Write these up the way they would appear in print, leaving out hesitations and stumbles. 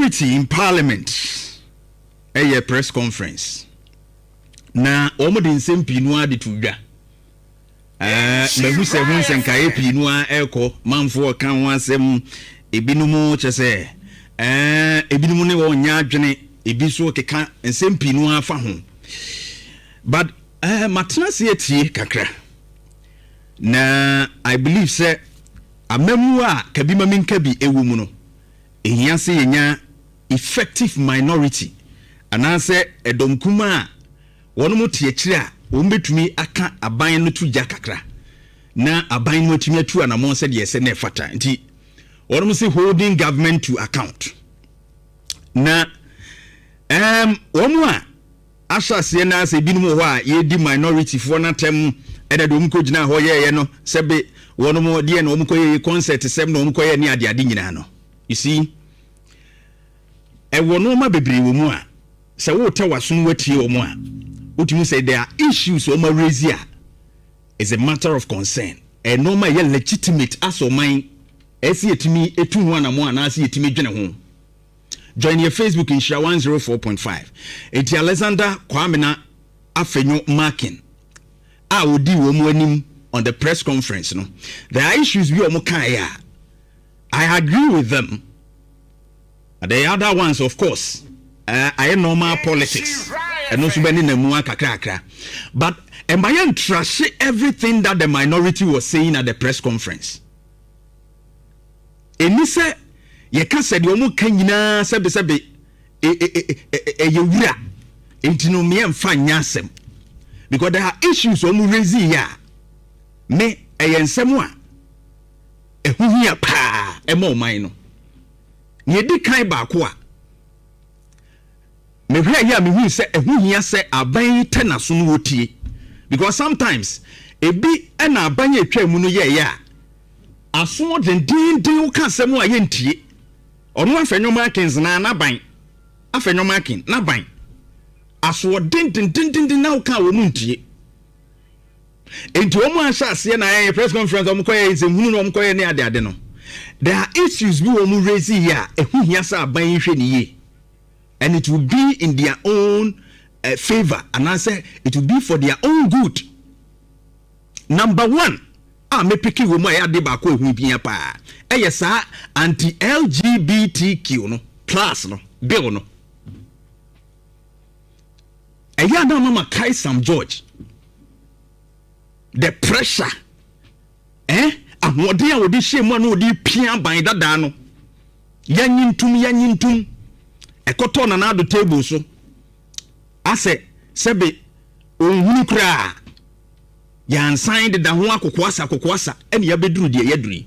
Minority in parliament ɛyɛ press conference na wɔn de nsɛm pii no ara de to dwa. Mahu sɛ ho nsɛnkaeɛ pii no ara ɛrekɔ, manfoɔ ka ho asɛm, ebinom kyɛ sɛ ebinom ne wɔn nyɛ adwene, ebi nso keka nsɛm pii no ara fa ho. But matena ase atie kakra na I believe sɛ amammuo a kabi ma menka bi ɛwɔ mu no, ɛhia sɛ yɛnya effective minority anaasɛ ɛdɔm kumaa a wɔn te akyire a wɔbɛtumi aka aban no to gya kakra na aban no atumi atu anammɔn sɛdeɛ ɛsɛ na ɛfata. Nti wɔn sɛ holding government to account na wɔn a ahyɛ aseɛ na sɛ ebinom wɔ hɔ a yɛdi minority foɔ n'atɛm, ɛna deɛ wɔn kɔ gyina hɔ yɛɛyɛ no, sɛbe wɔn deɛ na wɔn kɔ yɛ concert sɛm na wɔn kɔ yɛ ne adeade nyinaa no, you see, ɛwɔ nneɛma bebree wɔ mu a sɛ wotɛ w'aso no watie wɔn a, wotumi sɛ there are issues wɔn araise a is a matter of concern. Ɛnneɛma ɛyɛ legitimate as ɔman ɛsɛ yɛtumi etu ho anamɔ anaasɛ yɛtumi dwene ho. Join your Facebook, Nhyira 104.5. Eti Alexander Kwamina Afenyo Markin a odi wɔn anim on the press conference no, there are issues bi a wɔn kaeɛ a I agree with them. The other ones, of course, ayɛ normal politics, ɛno nso bɛ ne na mu akakrakra, but ɛma yɛn ntrase everything that the minority was saying at the press conference. Ɛni sɛ yɛka sɛ deɛ ɔmo ka nyinaa sɛbesɛbe ɛyɛ wura nti no mmeɛmfa nyɛ asɛm, because there are issues ɔmo raise yɛ a me ɛyɛ nsɛm a ɛho hia paa ɛma ɔman no. Nea ɛdi kan baako a mehwɛ yɛ a mehu sɛ ɛho hia sɛ aban yi tɛ n'aso no wɔtie, because sometimes ebi ɛna aban yi atwa mu no yɛɛyɛ a aso dendenden, woka asɛm a yɛntie. Ɔno Afenyo Markin na n'aban, Afenyo Markin n'aban asoɔden dendendenden na woka a wɔn ntie. Nti wɔn ahyɛ aseɛ na ɛyɛ press conference, wɔn kɔyɛ nsɛmhunu na wɔn kɔyɛ ne adeade no, there are issues bi wɔn raise yi a ɛho hia sɛ aban yi hwɛ ne yie and it will be in their own favour anaasɛ it will be for their own good. Number one a mepeke wɔ mu a ɛyɛ ade baako a ɛho hia paa ɛyɛ saa anti LGBTQ no plus no bill no. Ɛyɛ a mama kai Sam George, the pressure, ahoɔden a wɔde hyɛ mu a na wɔde pia ban dadaa no, yɛnyi ntum, yɛnyi ntum, ɛkɔtɔ Nana Addo table so asɛ sɛbe ohunu koraa yɛansan deda ho akokoasa akokoasa ɛne yɛabɛduru deɛ yɛduru yi.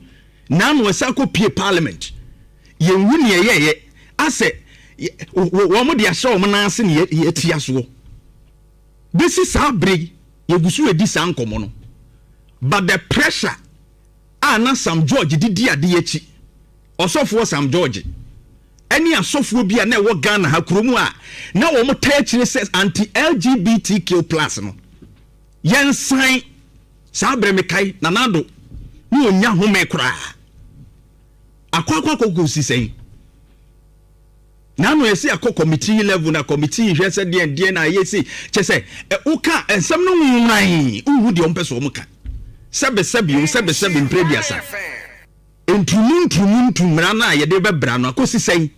Naano ɛsɛ akɔ pie parliament, yɛnhu neɛ yɛyɛ asɛ wɔn de ahyɛ wɔn nan ase ne yɛtia soɔ. Bɛsi saa bere yɛgu so edi saa nkɔmɔ no, but the pressure a na Sam George didi adeɛ akyi, ɔsɔfoɔ Sam George ɛne asɔfoɔ bi a na ɛwɔ Ghana ha kurom a na wɔn taa akyire sɛ anti LGBTQ+ no yɛnsan saa berɛ, mekae Nana Addo ne ɔnya home koraa akɔ akɔ akɔ si sɛn nanu yɛsi akɔ committee level na committee hwɛ sɛ deɛ deɛ na ayɛ si kyɛ sɛ ɛ woka nsɛm no nwuran, wohu deɛ ɔmpɛ sɛ ɔmo ka. Sɛbe sɛbe o, sɛbe sɛbe mpere biasa ntumu ntumu ntu mmara no a yɛde bɛbra no akɔsi sɛn.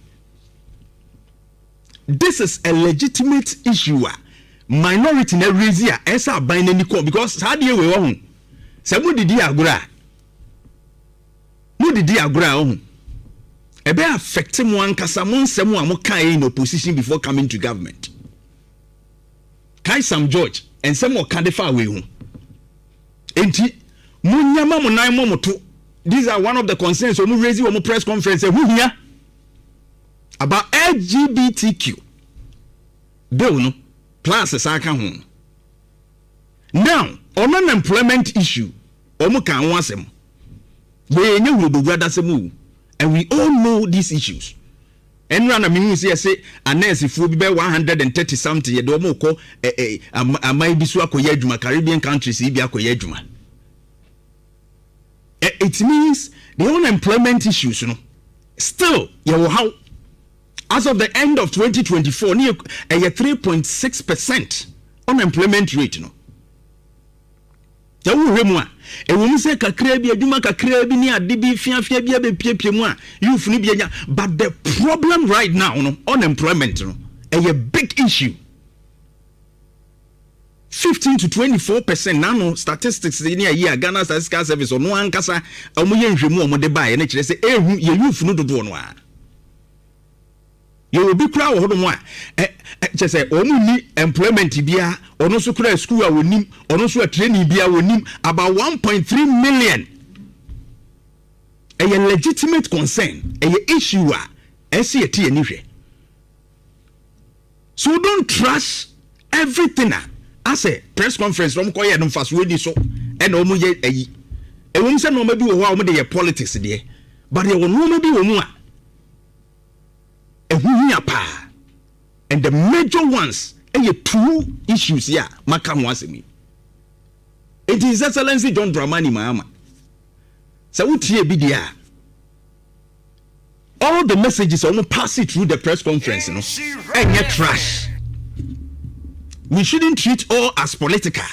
This is a legitimate issue a minority na raise a ɛsɛ aban n'ani kɔ, because saa adeɛ wei wɔ ho sɛ mo didi agorɔ a, mo didi agorɔ a ɔho ɛbɛ affect mo ankasa mo nsɛm a mo kae in opposition before coming to government. Kai Sam George nsɛm a ɔka de fa wei ho nti mo nyama mo nan mo to. These are one of the concerns wɔn raise wɔn press conference, ɛho hia about LGBTQ bill no plus saa ka ho. Now, on unemployment issue, wɔn ka ho asɛm wɔyɛ nye wurodowura dasɛm o, and we all know these issues. Ɛnura na mihu sɛ yɛsɛ anɛɛsefoɔ bi bɛyɛ 130 something yɛde wɔn kɔ ɛ ɛ aman bi so akɔyɛ adwuma, Caribbean countries yi bi akɔyɛ adwuma. It means the unemployment issues no still yɛwɔ haw. As of the end of 2024 ne ɛyɛ 3.6% unemployment rate no. Sɛ wohwɛ mu a, ɛwɔ mu sɛ kakraa bi, adwuma kakraa bi ne ade bi fiafia bi abɛpiepie mu a youth no bi anya, but the problem right now no, unemployment no, ɛyɛ big issue. 15 to 24% n'ano statistics ne ayi a Ghana Statistical Service ɔno ankasa wɔn yɛ nhwɛmu a wɔn de baeɛ no kyerɛ sɛ ehu yɛ youth no dodoɔ no ara. Yɛwɔ obi koraa wɔ hɔnom a, ɛ, ɛ, kyerɛ sɛ wɔn nni employment biara, ɔno nso koraa school a wɔnim, ɔno nso a training biara wɔnim, about 1.3 million. Ɛyɛ legitimate concern, ɛyɛ issue a ɛsɛ yɛte yɛn ani hwɛ. So don't trash everything a asɛ press conference na wɔn kɔyɛ no mfasoɔ ni so ɛna wɔn yɛ ayi. Ɛwɔ mu sɛ nneɛma bi wɔ hɔ a wɔn de yɛ politics deɛ, but yɛwɔ nneɛma bi wɔ mu a ɛho hia paa, and the major ones ɛyɛ two issues yi a maka ho asɛm yi. Nti His Excellency John Dramani Mahama, sɛ wotie bi deɛ a, all the messages a wɔn pass it through the press conference no ɛnyɛ trash. We shouldn't treat all as political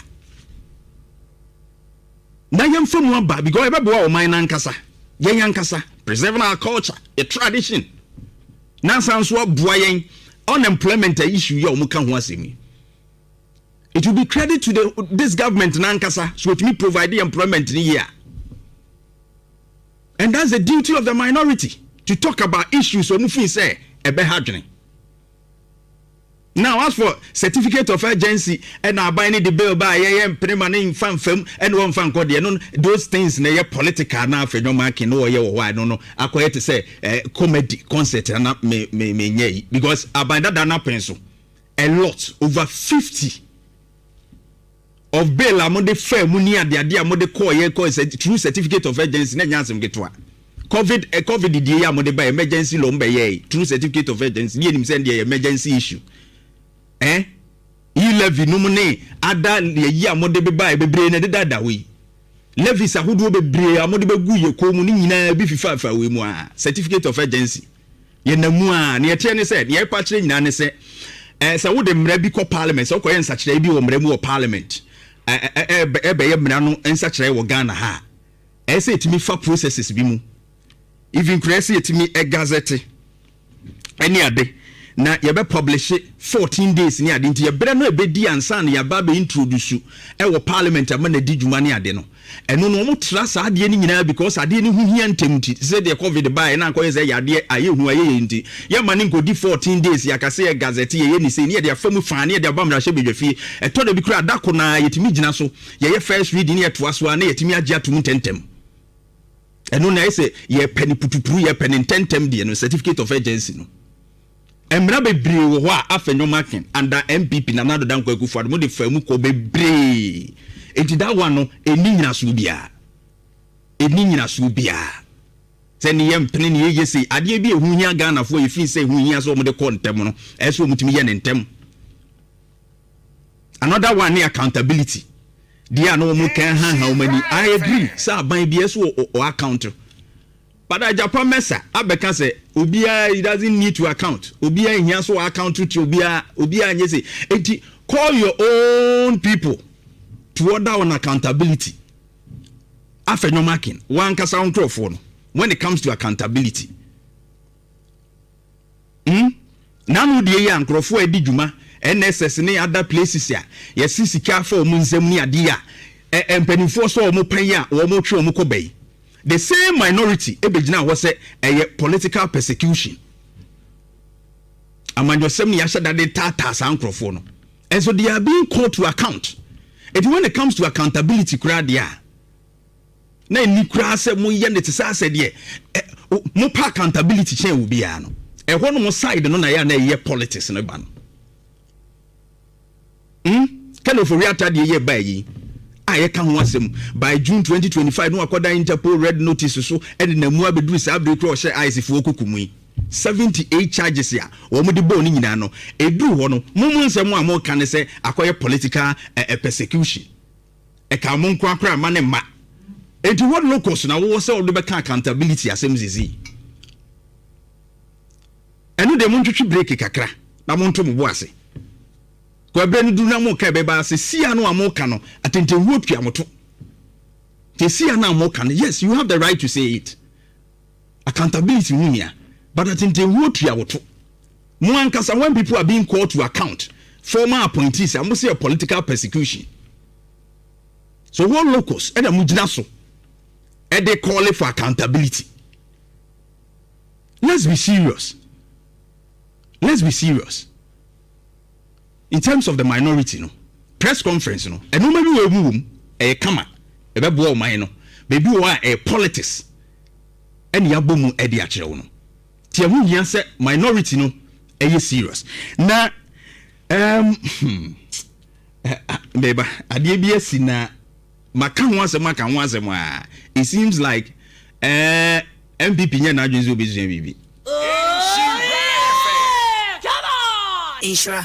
na yɛmfa mu aba, because ɛbɛboa ɔman n'ankasa, yɛn ankasa, preserving our culture, a tradition, na nsan nso aboa yɛn unemployment issue yi a wɔn ka ho asɛm yi. It will be credit to the this government n'ankasa so otumi provide the employment ni yie, and that's the duty of the minority to talk about issues wɔn fi sɛ ɛbɛha dwene. Now, as for certificate of urgency, ɛna aban ne de bill ba a yɛyɛ mpene ma ne nfa nfam ɛna wɔn nfa nkɔ deɛ no, those things na ɛyɛ political na Afenyo Markin na wɔyɛ wɔ hɔ a, ɛno no akɔyɛ te sɛ comedy concert na me me me nyɛ yi, because aban dada na pɛn so a lot, over 50 of bill a mode faa mu ne adeade a mode kɔɔ yɛ kɔɔ sɛ through certificate of urgency na ɛnyɛ asɛm ketewa. COVID die yi a mode ba emergency law mbɛyɛ through certificate of urgency ne yɛnim sɛ deɛ yɛ emergency issue, E-levy nom ne ada yɛyi a mode beba bebree na ɛdeda hɔ yi, levies ahodoɔ bebree a mode bɛgu yɛ kɔn mu ne nyinaa bi fifa wei mu a certificate of urgency yɛnam mu a, neɛ ɛteɛ ne sɛ neɛ ɛpa kyerɛ nyinaa ne sɛ sɛ wode mmara bi kɔ parliament, sɛ wokɔyɛ nsakyerɛ bi wɔ mmara mu wɔ parliament, ɛbɛyɛ mmara no nsakyerɛ wɔ Ghana ha a, ɛyɛ sɛ yɛtumi fa processes bi mu, even koraa sɛ yɛtumi ɛgazette ɛne ade na yɛbɛ publish 14 days ne ade, nti yɛbrɛ no ɛbɛdi ansa na yɛaba bɛ introduce ɛwɔ parliament ama na di dwuma ne ade no. Ɛno no wɔn tra saa adeɛ no nyinaa because adeɛ no ho hia ntɛm, nti sɛ deɛ COVID baa ɛna akɔyɛ sɛ yɛ adeɛ ayɛ hu ayɛ yɛ, nti yɛma ne nkɔdi 14 days, yɛakase yɛ gazette, yɛyɛ ne sei ne yɛde afa mu faa ne yɛde aba mmarahyɛ badwa fie. Ɛtɔ da bi koraa adako naa yɛtumi gyina so yɛyɛ first reading ne yɛtoa so a na yɛtumi agye atom ntɛntɛm. Ɛno na ɛyɛ sɛ yɛpɛ ne putupuru, yɛpɛ ne ntɛntɛm deɛ no, certificate of urgency no, mmara bebree wɔ hɔ a Afenyo Markin under NPP, Nana Addo Dankwa Akufo-Addo, mo de fa mu kɔ bebree, nti that one no ɛni nyinasoɔ biara, ɛni nyinasoɔ biara sɛ ne yɛ mpene ne yɛyɛ sei. Adeɛ bi ɛho hia Ghanafoɔ, yɛfii sɛ ɛho hia sɛ wɔde kɔ ntɛm no, ɛyɛ sɛ wɔmutumi yɛ ne ntɛm. Another one ne accountability deɛ a na wɔn kan ha ha wɔn ani. I agree sɛ aban bi ɛso wɔ account, but Agyapa Mɛsa abɛka sɛ obiara, he doesn't need to account, obiara nhia so wɔ account to obiara, obiara nyɛ sɛ. Eti call your own people to order on accountability. Afenyo Markin, wankasa nkurɔfoɔ no, when it comes to accountability, Nanu deɛ yi a nkurɔfoɔ a ɛdi dwuma NSS ne other places a yɛsi sika afa wɔn nsam ne adeɛ a mpanimfoɔ sɛ wɔn pɛn a wɔn twe wɔn kɔ bɛyi, the same minority ebɛgyina hɔ sɛ ɛyɛ political persecution, amanyɔsɛm ne yɛahyɛ dade taataa saa nkurɔfoɔ no, and so they are being called to account. Eti when it comes to accountability koraa deɛ a, na ɛni koraa sɛ moyɛ ne te sɛ asɛ deɛ mopa accountability kyɛn wɔ biara no, ɛhɔ nom side no na yɛ a na ɛyɛ politics no ba no. Ken Ofori-Atta deɛ yɛ ba yi a yɛka ho asɛm by June 2025 no, wakɔda Interpol red notice so ɛde namu abɛduru saa abere kura ɔhyɛ ICE foɔ koko mu yi, 78 charges a wɔn de bɔɔ ne nyinaa no, ɛduru hɔ no, mo mu nsɛm a moka ne sɛ akɔyɛ political persecution, ɛka mo nko akora ama ne mma. Eti what locus na wɔwɔ sɛ wɔde bɛka accountability asɛm sisi? Ɛno deɛ, montwetwe break kakra na monto mo bo ase. Kwabrɛ no duru na moka, ɛbɛba ase sia no a moka no, atɛntɛnhuo tua mo to. Te sia no a moka no, yes, you have the right to say it, accountability ho hia, but atɛntɛnhuo tua wo to. Mo ankasa, when people are being called to account, former appointees a mo sɛ political persecution, so whole locus ɛna mo gyina so ɛde call for accountability? Let's be serious, let's be serious. In terms of the minority no press conference no, ɛnneɛma bi wɔ emu wɔ mu ɛyɛ kama, ɛbɛboa ɔman no. Beebi wɔ a ɛyɛ politics ɛne yɛabɔ mu ɛde akyerɛ wo no. Tí ɛho hia sɛ minority no ɛyɛ serious. Na bɛba adeɛ bi asi na maka ho asɛm, aka ho asɛm a, it seems like NPP nyɛ n'adwene sɛ obɛsua biribi. Nhyira.